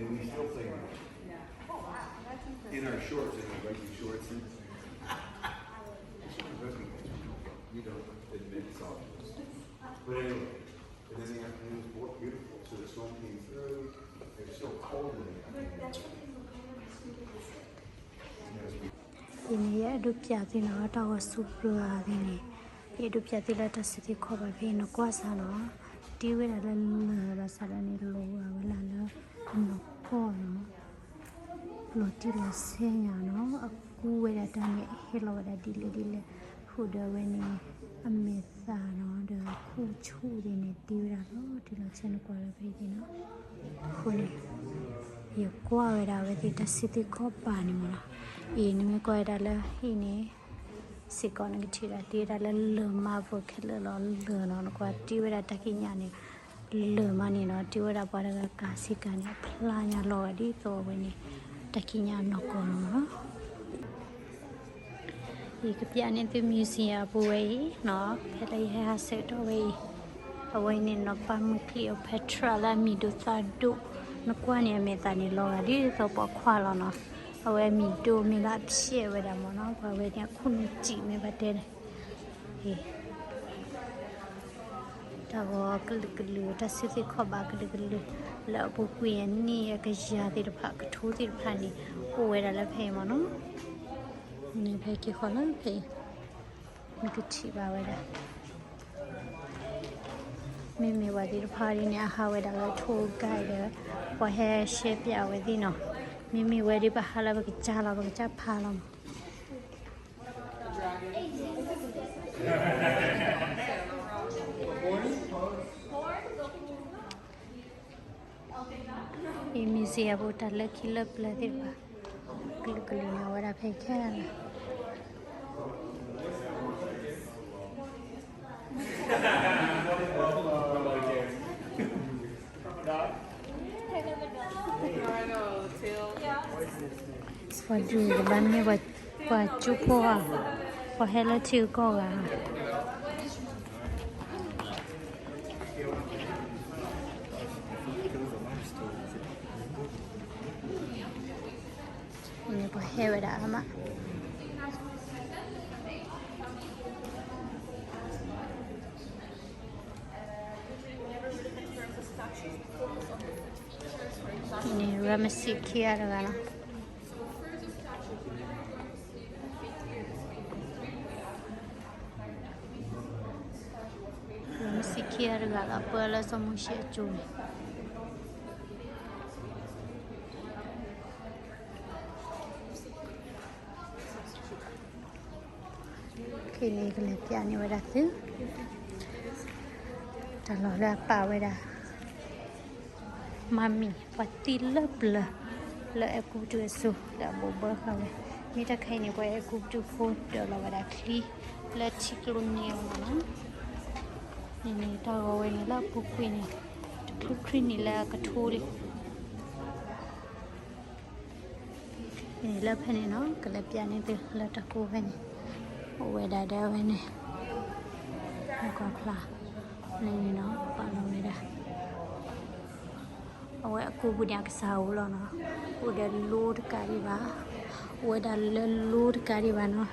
We still play in our shorts, in our rugby shorts. And we don't admit softness. But anyway, and then the afternoon was beautiful, so the snow came through. It was still cold in the afternoon. Yes, we အံၤန့ၣ် ယအဲၣ်ဒိးပျးသုနီၤ တၢ်ဂီၤဆူပျၢၤသ့ၣ်န့ၣ်, ယအဲၣ်ဒိးပျးသုလၢတၢ်စုသ့ၣ်ခီၣ်ဘၣ်ဖဲအံၤ နကွၢ်စ့ၢ်နီၤ, တ့ဝဲဒၣ်လၢလၢၢ်ဘၣ်ဆၣ်ဒီးန့ၣ် လီၤဝဲလၢအနီၢ်ကီၢ်နီၤ, လီၤတံၢ်လီၤဆဲးညါနီၤ, အကူဝဲဒၣ်တၢ်န့ၣ် ဟဲလီၤဝဲဒၣ်ဒ်လဲၣ်ဒ်လဲၣ်, ဃုာ်ဒီးဝဲန့ၣ် အမဲာ်သၣ်နီၤ ဒီးခိၣ်ဆူၣ်သ့ၣ်န့ၣ် တ့ဝဲဒၣ်လီၤတံၢ်လီၤဆဲး နကွၢ်လၢဖဲအံၤသ့ၣ်နီၤ, အဃိန့ၣ် ယကွၢ်ဝဲဒၣ်အဝဲသ့ၣ်တၢ်စုသ့ၣ်ခီၣ်ဘၣ်န့ၣ်မ့ၢ်နီၤ, အံၤ နမ့ၢ်ကွၢ်ဝဲဒၣ်လၢဟံၣ်န့ၣ် စ့ၢ်ကီးနကထံၣ်ဒၣ် တ့ဝဲဒၣ်လၢလၢၢ်မးဖိခဲလၢာ်လီၤ လၢၢ်နီၤ, နကွၢ်တ့ဝဲဒၣ်တၢ်ကံးညာ်န့ၣ် လၢၢ်မးန့ၣ်နီၤ, တ့ဝဲဒၣ်ပှၤတဂၤကၤစ့ၢ်ကီးန့ၣ် အဖျါညါလီၤဂာ်ဒ်သိးအဝဲန့ၣ် တၢ်ကံးညာ်နီၢ်ကီၢ်လီၤမ့ၢ်နီၤ. ယကပျးန့ၢ်သု museum အပူၤဝဲအံၤနီၤ, ဖဲလၢယဟဲဟးဆှၢထီၣ်ဝဲအံၤ, အဝဲန့ၣ်နီၤ ပၢ်မုၢ်ကျံးအီၤ Petra လၢအမံၤဒိၣ်သၣ်ဒိၣ်, နကွၢ်န့ၣ် အမဲာ်သၣ်န့ၣ် လီၤဂာ်ဒ်သိးပိာ်ခွါလီၤနီၤ, အဝဲအမံၤဒိၣ်မ့ၢ်ဘၣ်ဖျဲးဝဲဒၣ်မ့ၢ်နီၤ, ပှၤဝဲန့ၣ် အခိၣ်နူာ်စံးမ့ၢ်ဘၣ်တဲန့ၣ် တၢ်ဂီၤကလုာ်ကလုာ် တၢ်စုသ့ၣ်ခီၣ်ဘၣ်ကလုာ်ကလုာ် လၢအပူၤကွံာ်အနံၣ်အကယၤသ့ၣ်တဖၣ် ကထိသ့ၣ်တဖၣ်န့ၣ် အိၣ်ဝဲဒၣ်လၢဖဲအံၤမ့ၢ်နီၤ, န့ၣ်ဖဲက့ၤဃီလၢဖဲအံၤ နကထံၣ်ဘၣ်ဝဲဒၣ် မ့မ့ၢ်ပှၤသ့ၣ်တဖၣ်ဒ်န့ၣ် အဟးဝဲဒၣ်လၢ tour guide ဒီး ပှၤဟဲရှဲပၠးဝဲသ့ၣ်နီၤ, မ့မ့ၢ်ဝဲဒ်ပဟးလၢပကစၢ်လီၤ ပကစၢ်ဖးလီၤမး အံၤ museum အပူၤ တၢ်လၢခံလၢပျၢၤသ့ၣ်တဖၣ် ကလုာ်ကလုာ်န့ၣ် အဝဲဒၣ်ဖဲခဲလၢာ် ပှၤဒုးတဘၣ်န့ၣ် ပှၤကၠိဖိဧါ, ပှၤဟဲလၢထံဂုၤကီၢ်ဂၤဧါ, န့ၣ်ပှၤဟဲဝဲဒၣ်အါမး န့ၣ် ရၤမစံခံဂၤတဂၤလီၤ. ရၤမစံခံဂၤတဂၤလီၤ ပၢလၢစီၤမိၤၡ့အစိၤန့ၣ် ခဲအံၤန့ၣ် ကလဲၤပျးန့ၢ်ဝဲဒၣ်သု တၢ်လီၢ်လၢအပာ်ဝဲဒၣ် mummy ပှၤသံလၢပျၢၤ လၢအဲၤကူပတူးအစိၤ လၢအဘိးဘၢဃာ်ဝဲ, မ့ၢ်တၢ်ခဲအံၤန့ၣ် ပှၤအဲၤကူပတူးဖိဒၢးလီၤဝဲဒၣ်ချံ လၢထံကျိန့ၢ်အီၤလီၤ. န့ၣ်န့ၣ် တၢ်ဂီၤဝဲန့ၣ်လၢအပူၤကွံာ်န့ၣ် တချုးချုးန့ၣ်လၢအကထိလံ န့ၣ်လၢဖဲန့ၣ်နီၤ ကလဲၤပျးန့ၢ်သုလၢတၢ်ကိးဖဲန့ၣ် အိၣ်ဝဲဒၣ်ဒီးအဝဲန့ၣ် ကွၢ်ဖျါ န့ၣ်န့ၣ်နီၤ ပာ်လီၤဝဲဒၣ် အဝဲအကိာ်ပူၤန့ၣ် အကစၢ်အိၣ်လီၤနီၤ, အိၣ်ဒီးလိတကးဒံးဘၣ်, အိၣ်ဝဲဒၣ်လၢလိတကးဒံးဘၣ်နီၤ,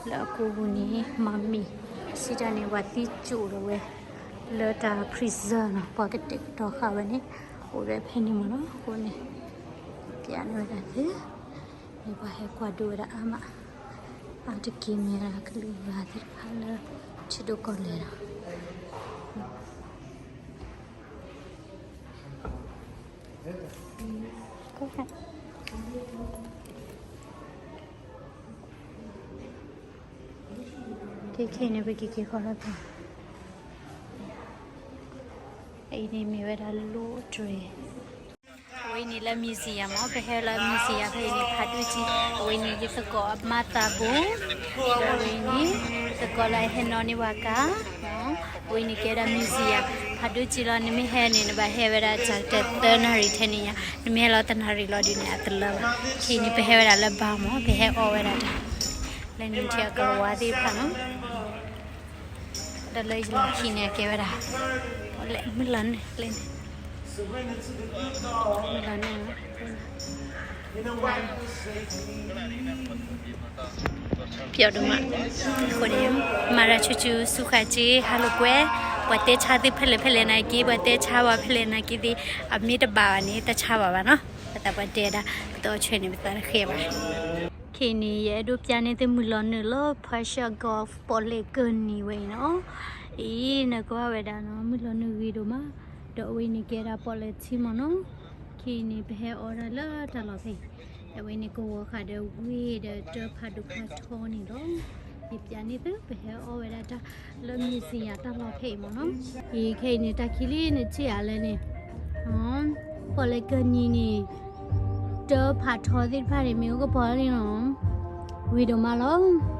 လၢအကိာ်ပူၤန့ၣ် မၤမံၤ စံးတၢ်န့ၣ် ပှၤသံကၠိၣ်ဒီးဝဲ လၢတၢ် preserve နီၤ, ပှၤကတဲာ်ကတီၤဃာ်ဝဲန့ၣ် အိၣ်ဒီးဖဲန့ၣ်မ့ၢ်နီၤ, အဃိန့ၣ် ပျးန့ၢ်ဝဲဒၣ်သ့ န့ၣ်ပှၤဟဲကွၢ်ဒိၣ်ဝဲဒၣ်အါမး, အါတက့ၢ်မ့ၢ်ဒၣ်ကလုာ်ဂၤသ့ၣ်တဖၣ်လၢ ထံဒိၣ်ကီၢ်လဲၢ်လီၤ. ခဲခဲန့ၣ် ပက့ၤက့ၤဃီလီၤပျၢ်, အအံၤန့ၣ်မ့ၢ်ဝဲဒၣ်လိၣ်အတြဲၤ, အဝဲန့ၣ်လၢ museum မ့ၢ် ပဟဲလၢ museum ဖဲအံၤန့ၣ် ဖးဒိၣ်ကံ, အဝဲန့ၣ်ယသကိးအမါသးဘိ, ဒီးအဝဲန့ၣ် သကိးလၢအဟဲနီၣ်န့ၢ်ပှၤကါ အဝဲန့ၣ်ကဲဒၣ် museum ဖးဒိၣ်ကံလီၤ, နမ့ၢ်ဟဲန့ၣ် နဘၣ်ဟဲဝဲဒၣ်တၢ်တသၢနၣ်ရံၣ်ထဲန့ၣ်ညါ, နမ့ၢ်ဟဲလီၤတနၣ်ရံၣ်လီၤဒုးန့ၣ် အတလၢဘၣ်. ခဲအံၤန့ၣ် ပဟဲဝဲဒၣ်လၢ bar မ့ၢ် ပဟဲအီၣ်ဝဲဒၣ်တၢ်, လၢန့ၣ်ထံအကလၤဝါသ့ၣ်တဖၣ်နီၤ, ဒီးလၢယလီၢ်ခံန့ၣ် အကဲဝဲဒၣ်, လဲၤမုၢ်လီၤန့ၣ်, လဲၤန့ၣ်, မုၢ်လီၤန့ၣ် ပျီဒိၣ်မး, အဃိန့ၣ် မၤရၤဆူၣ်ဆူၣ် ဆူဃာ်က့ၤ ဟးလိာ်ကွဲ, ပှၤတဲဆါသုဖဲလဲၣ်ဖဲလဲၣ်နာ်က့, ပှၤတဲဆါဝဲဖဲလဲၣ်နာ်က့သ့ၣ်, အမ့ၢ်တဘၣ်ဘၣ်န့ၣ် တဆါဘၣ်ဘၣ်နီၤ, ပသးပှၤတဲဒၣ် ပသီအီၣ်ဆွဲန့ၣ် ပသးတဃဲဘၣ်. ခဲအံၤန့ၣ် ယအဲၣ်ဒိးပျးန့ၢ်သုမုၢ်လီၤနုာ်လီၤ Persian Gulf ပီၣ်လဲၣ်ကၢၢ်နံၤဝဲအံၤနီၤ, အံၤ နကွၢ်ဝဲဒၣ်နီၤ မုၢ်လီၤနုာ်ဂ့ၤဒိၣ်မး, ဒီးအဝဲအံၤန့ၣ်ကဲဒၣ်ပီၣ်လဲၣ်ထံမ့ၢ်နီၤ, ခဲအံၤန့ၣ် ပဟဲအီၣ်ဒၣ်လၢတၢ်လီၢ်ဖဲအံၤ, အဝဲန့ၣ်ကဝီၤဃာ်ဒီးဝ့ၢ်ဒီးတၢ်ဖးဒိၣ်ဖးထီန့ၣ်လီၤ. ယပျးန့ၢ်သု ပဟဲအီၣ်ဝဲဒၣ်တၢ်လၢ museum တၢ်လီၢ်ဖဲအံၤမ့ၢ်နီၤ, အံၤခဲအံၤန့ၣ် တၢ်ခံလံန့ၣ် ထံၣ်အါလဲၣ်န့ၣ်, ပီၣ်လဲၣ်ကၢၢ်နံၤန့ၣ် တၢ်ဖးထီသ့ၣ်တဖၣ်န့ၣ် မ့ၢ်အိၣ်ကပီၤလံနီၤ, ဂ့ၤဒိၣ်မးလီၤ.